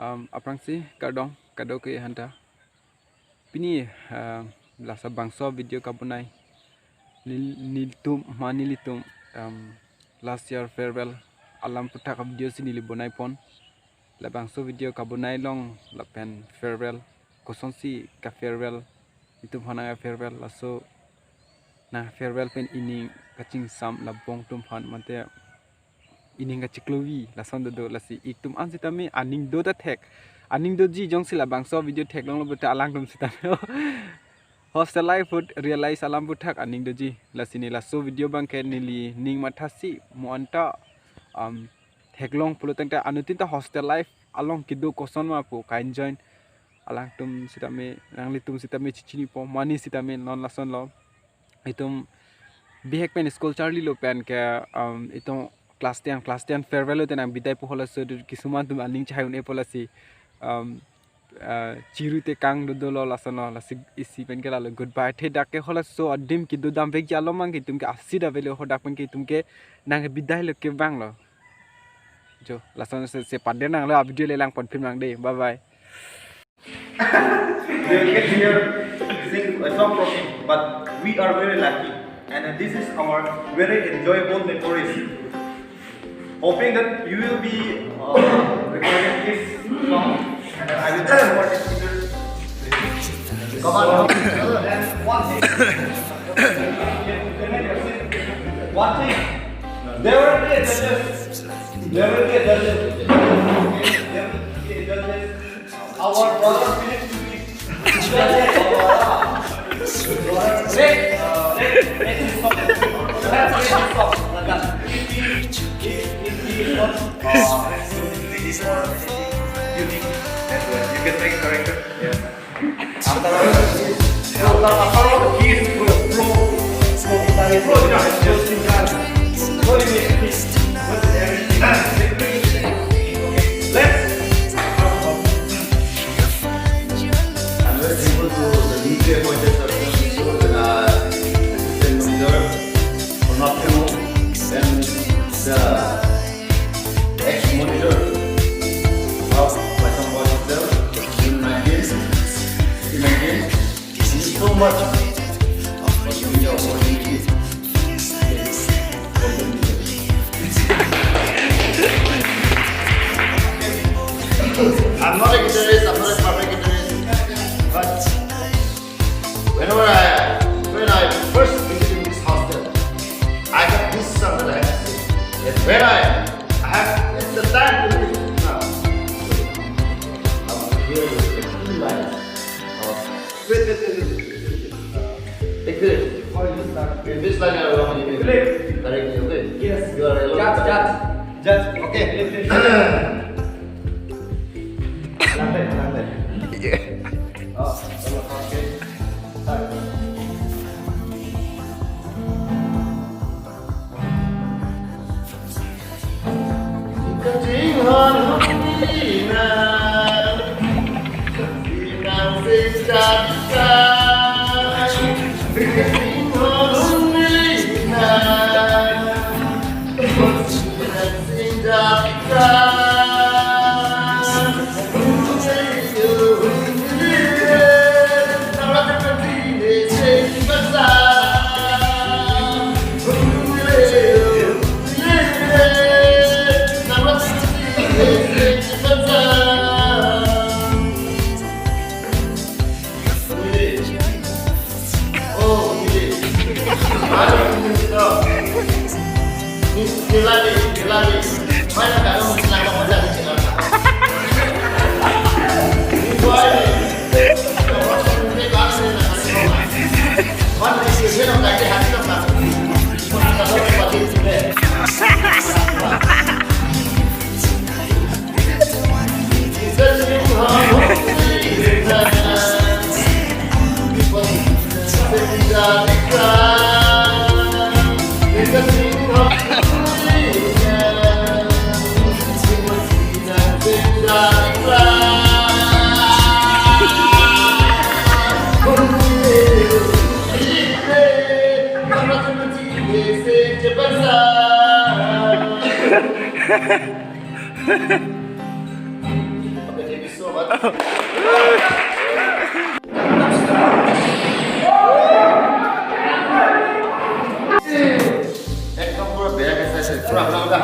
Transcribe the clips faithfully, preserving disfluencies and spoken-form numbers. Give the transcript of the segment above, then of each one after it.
Um, aphrangsi kardom kadokave aphanta. Pini, uh, laso bangso video kabonai nel-, nelitum, ma nelitum, um, last year farewell alam aputhak video si neli bonaipon. Labangso video kabonai along lapen farewell, kosonsi ka farewell, itum aphan nang farewell, laso nang farewell pen ining kachingsam labangtum aphan mate ining kachiklovi lason dodo, lasi itum an sitame aning do ta thek, aning doji, jongsi labangso video theklonglo puta alangtum sitame hostel life ahut realize alam aputhak aning doji. Lasi ne laso video abangke neli ning mathasi mo anta, um, theklong pulo tangte anuttin ta hostel life along kedo koson ma pu ka-enjoy alangtum sitame, nanglitum sitame chichinipo, mane sitame non lasonlo. Itum bihek pen school charlilo pen ke, um, itum class ten, class ten farewell lote nang bidai pu halaso kisuman atum aning chahai un-epo, lasi, um, uh, chiru tekang dodolo lasonlo, lasi isi pen ke lalo goodbye. Te dak ke halaso adim kedo damvekji along abangke itum ke asit avelo, hadak pen ke itum ke nang bidailo kevanglo. Jo, lason se, se paden nanglo, a video le langponphi nang dei. Bye bye. You can hear sing a song from me, but we are very lucky, and this is our very enjoyable memories. Hoping that you will be, uh, recording this song, and I will be more. Come on. One thing. One thing. There will be a judges. There will be a judges. There will be a judges. Our brother Philip will be. Let, uh, let, let him talk. Let him talk. If he, if, if he is not, uh, ready for anything unique, then, uh, you can make a character. Yeah. After all, after all, he is pro, pro, pro guitarist, pro judge, pro singer, pro lyricist, pro everything. Okay, let's. I'm very thankful to the newly appointed sir, uh, assistant monitor, Pranab Temo, and the ex-monitor of Paisong Boys Hostel, twenty nineteen, twenty nineteen. Thank you so much for giving me the opportunity. I'm not a guitarist, I'm not a perfect guitarist, but whenever I, when I first visited this hostel, I got this song that I have to sing. And when I, I have, it's the time to listen now. I'm here with the two lines. Uh, wait, wait, wait, wait, wait, wait, wait. Uh, take this. Before you start. In this line, I will only make. Philip. Directly, okay? Yes. You are alone. Judge, judge. Judge. Okay. Philip, Philip. Lantai, lantai. Yeah. Oh, okay. একদম পুরো ব্যাগ এসে পুরো হালকা।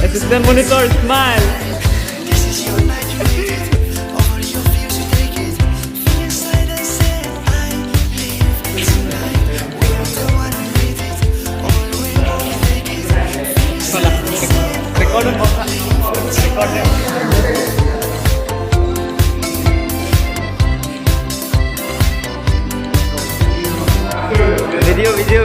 Assistant monitor, smile. Video, video.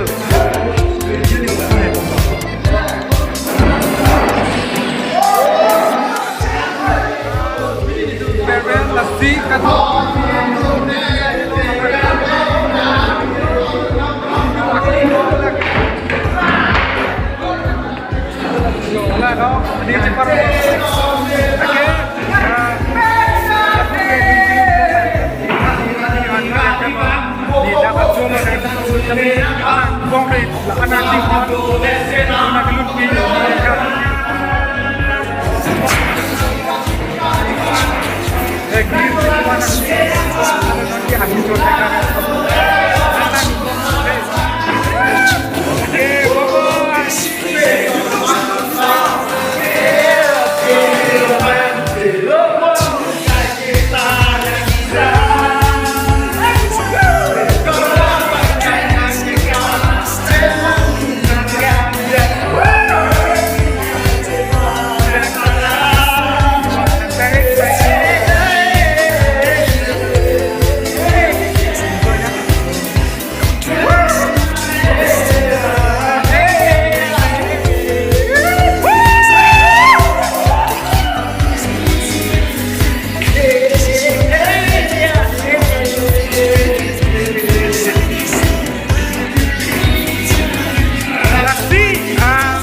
Lasi, ah,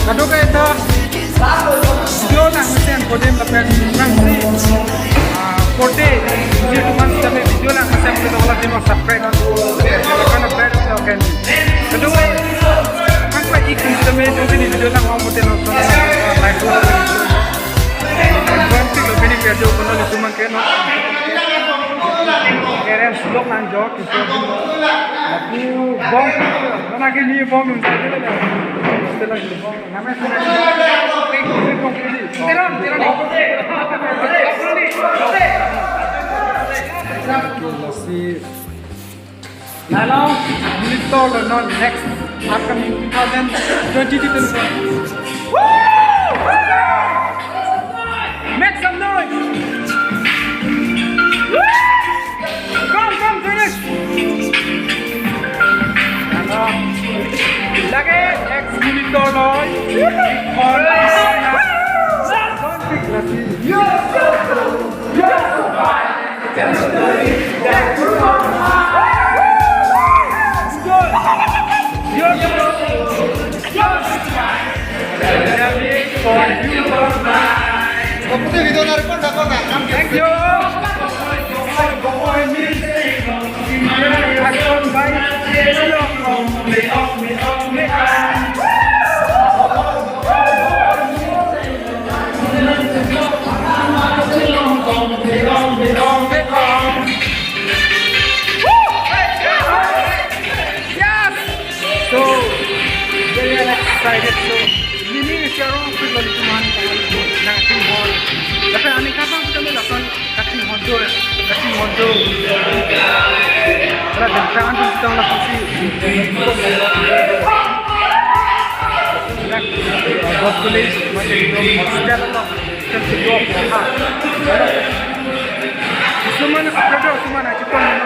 kadokave ta video nangmesen pudin lapen nangsi, ah, pute, video tu kan kami video nangmesen pudin ola dino subscribe. Lapen bell icon. Kadokave, kan pa ik kami tu kini video nang mau pute nonton, like. Bang tik lo pini kerja kono le cuma keno. Keren sulok nang jok. Aku bong, mana ke ni bong nung saja le. Setelah ni bong, nama sana. Teron, teron. Lasi. Lalo, monitor lo non next upcoming two thousand twenty-two. Woo! Make some noise! Woo! Come, come, Dennis! Lalo, lagi next monitor lo. Yes! Yes! Thank you. Yes! So, very excited. So, ini ni siarong pun lalu cuman nang tim hall. Tapi ani kapang kita ni lakukan kacing hall tu, kacing Ora dentang antum sedang lakukan si. Dak, uh, God's College, masih belum start lah. Start kedua, ha. Semua nak upload, semua nak cepat.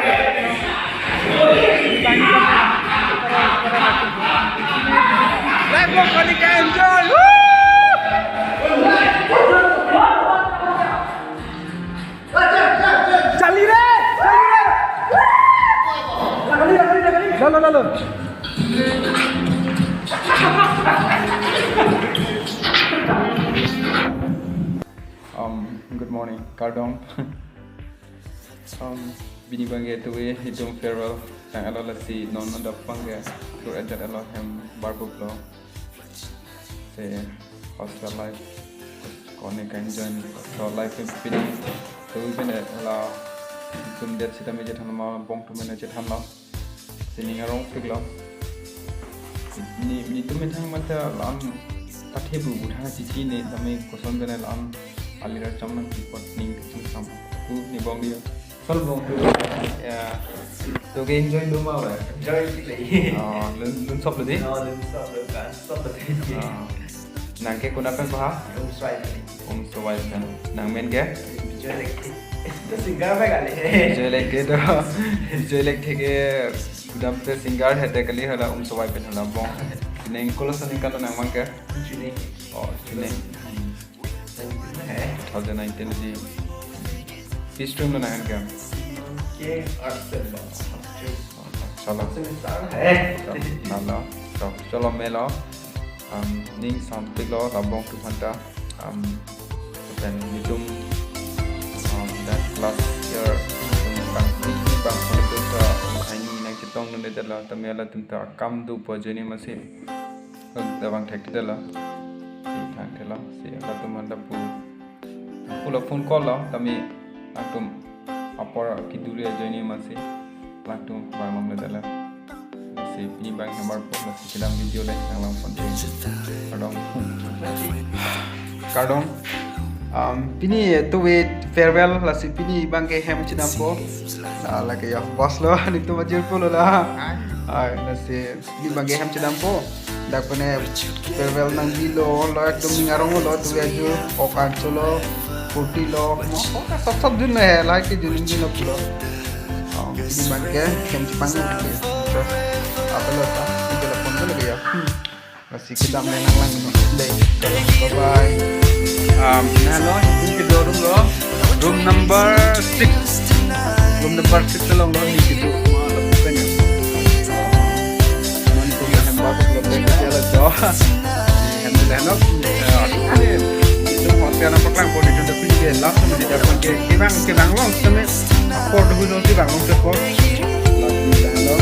Live vlog kali ka enjoy. Woo! Chali re, chali re. Lalo, lalo, lalo. Um, good morning, kardom. Um, pini abangke tuwe itum farewell tang alo, lasi non non dap abangke tur ajat alo hem barbuk lo. Se hostel life ko-an ke enjoy, hostel life pini tuwe pini la itum det sitame chethan ma bong tum mena chethan lo. Sining arong pik lo. Ni, netum methang mata la-an kathe bu bu thang chichi ne tame koson bene la-an alir cham nangpi apot ning kachung sam pu ne bong diyo. Sol bong tu. Ya. To ke enjoy do ma ba? Enjoy le. Oh, lun, lun sop lo di? Oh, lun sop lo kan. Sop lo di. Oh. Nang ke konat pen pa? Umswai pen. Umswai pen. Nang men ke? Bijoy Electric. Itu singer apa kali? Bijoy Electric to. Bijoy Electric ke kedam te singer hete kali, hala Umswai pen hala bong. Neng kolo sa ningkan nang abangke? Chuning. Oh, chuning. Nineteen hai. Two thousand nineteen di. Which stream lo nang ke? Ke arts ba. Chalo. Arts stream sang hai. Chalo. Chalo. Chalo melo. Um, ning sampik lo labong tu phanta. Um, pen itum, um, that last year, itum bang, bang, bang, bang, bang, bang, nang chetong nune det lo, tame latum ta kam do pu ajoine masi. Labang thekthedet lo. Si thang thelo, si latum anda pu. Pu la phone call lo, tame latum apor keduri ajoine masi. Latum bang long le dala. Si pini abang hamar po, lasi kedam video le nang lang phone. Kardom. Kardom. Um, pini tuwe farewell, lasi pini abangke hem chedampo. La, lake ya, boss lo, netum ajirpo lo la. Ai, lasi pini abangke hem chedampo. Dak pene farewell nangbi lo, lo ekdom ning arong lo, tuwe aju, ok ancho lo, purti lo, mo, ok sop sop dun lo he, lake dun dun lo pulo. Oh, pini abangke hem chepang lo ke. Terus apa lo ta? Ini telepon ko lagi ya. Hmm. Lasi kedam le nang lang dei. Bye bye. Um, nalo, itum kedo room lo. Room number six. Room number six along lo, ne kedo. Wah, lo pen ya. Man tu ya hem bagus lo, pen ya lo jo. Hem tu henok. Ya, ini. Itum hotel nangpaklang po, itum dak pini ke last minute dak pini ke. Kevang, kevang long, tame. Apor do lo, kevang long, apor. Last minute lo.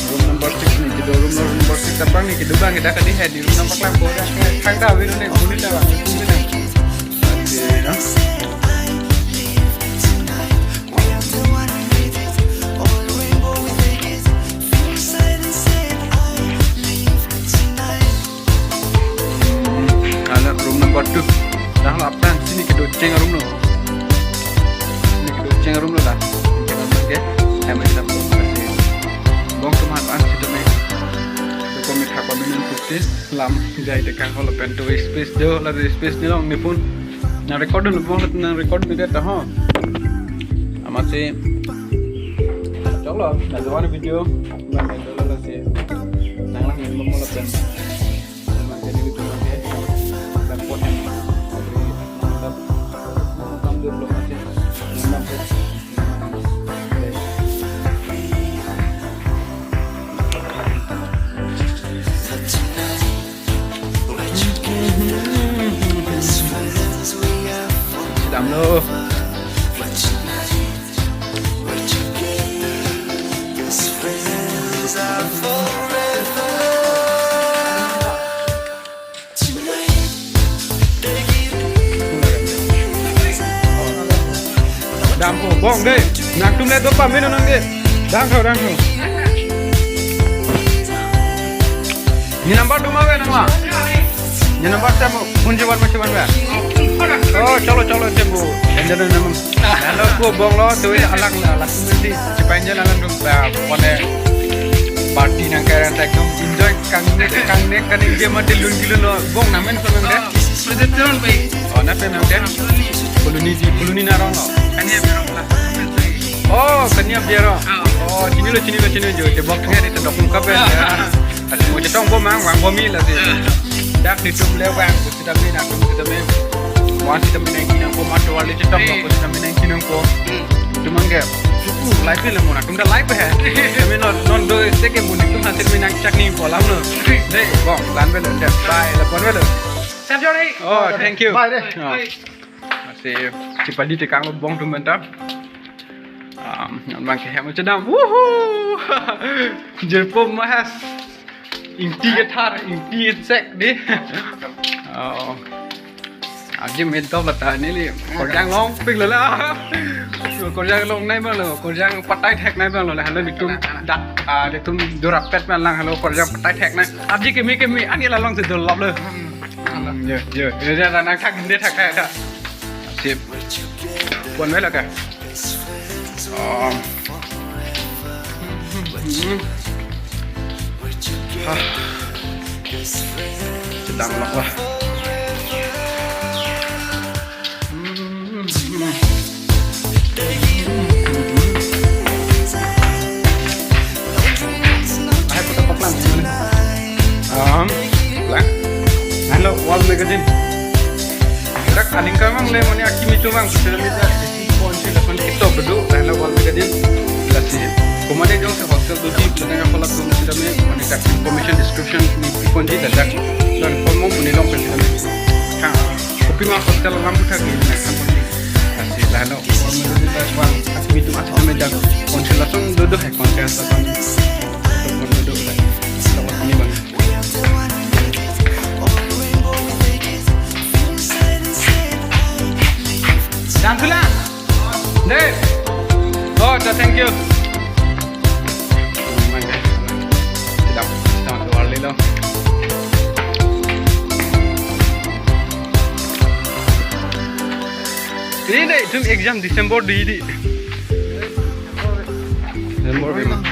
Room number six ne kedo, room number six abang ne kedo abang, dak kali he di room number kelang boda. Thang ta wi ne, bunyi ta bang. Oke, ya. Ala room number two. Dah la apran sini kedo cheng room lo. Sini kedo cheng room lo dah. Cheng room ke. Hem kedam lo. Bong tum han an situ me. Ko me thak ba minun fifty. Lam jai te kang holo pen to space do, la space ni long ne phone. Na record dun bong, na record dun ta ho. Amatsi. Choklo, na jawani video. Bang, na jawani si. Nang lang ne bong holo pen. Sedam lo. Dampo, bong dei. Nangtum le dopa meno nang dei. Dangthu, dangthu. Ne number duma ve nangma. Ne number ta mo, phone chevan ma chevan ve. Oh, cholo, cholo, chembu. Enjoy naman. Halo, ko bonglo, tuwi alang la, la. Sumenti, sipai enjoy naman dum, ah, kone party nang kaya sa ekdom enjoy kang ne, kang ne, kang ne, dia mati lun kilo lo. Bong namen ko nang de? President Teron bai. Oh, na pen nang de? Koloni di, koloni narong lo. Kania berong la. Oh, kania berong. Ah. Oh, chinilo, chinilo, chinilo jo. Te bok tengah di tendok muka pe. Ah. Asi mo chetong bom mang, vang bom mi lasi. Ah. Dak netum le vang, sitame nangtum sitame. Mo sitame nangji nangpo, mo tovar le chetong, eh, mo sitame nangji nangpo. Hmm. Tum angke, suku live le mo nangtum ta live he. Kami non, non do seke mo netum hasil me nangchak ni polam lo. Dei, bong, lan velo, dei, bye, la pon velo. Sir, sorry. Oh, thank you. Bye, dei. Oh. Bye. Asi, chipadi tekang lo bong tum benta. Um, non bang ke hem chedam. Woohoo! Jirpo mahas. Ingti kethar, ingti kechek di. Oh. Aji min top lata neli. Korjang longpik lo la. Korjang longnei abang lo, korjang patai theknei abang lo la. Halo netum dak, ah, netum durapet man lang halo korjang patai theknei. Aji kemi kemi ani la long si dol lap lo. Hmm, yo, yo, yo, ya, nang thak, dia thak, thak, thak. Sip. Pon velo ke? Oh. Hmm. Ah. Sedang lah, wah. Hmm. Ai, putar paklang. Um, lang. Halo, Wall Magazine. Dak aning kamang le mani akimi tumang, social media, phone si lapan TikTok bedu, halo Wall Magazine. Lasi, komane jong se hostel do di, lana ka pala tum sitame, mane dak information description ni phone di dak. Dan phone mo muni long pen sitame. Ha, kopima hostel lam puthak ni na kan. Lasi, halo, Wall Magazine dak bang, akimi tum asitame dak, phone si langsung do do hai, phone si langsung. Phone do do hai. Sama kami bang. Dangkula. Dave. Oh, thank you. Sedang, sedang keluar lilo. Ini deh, jum exam December di di. December memang.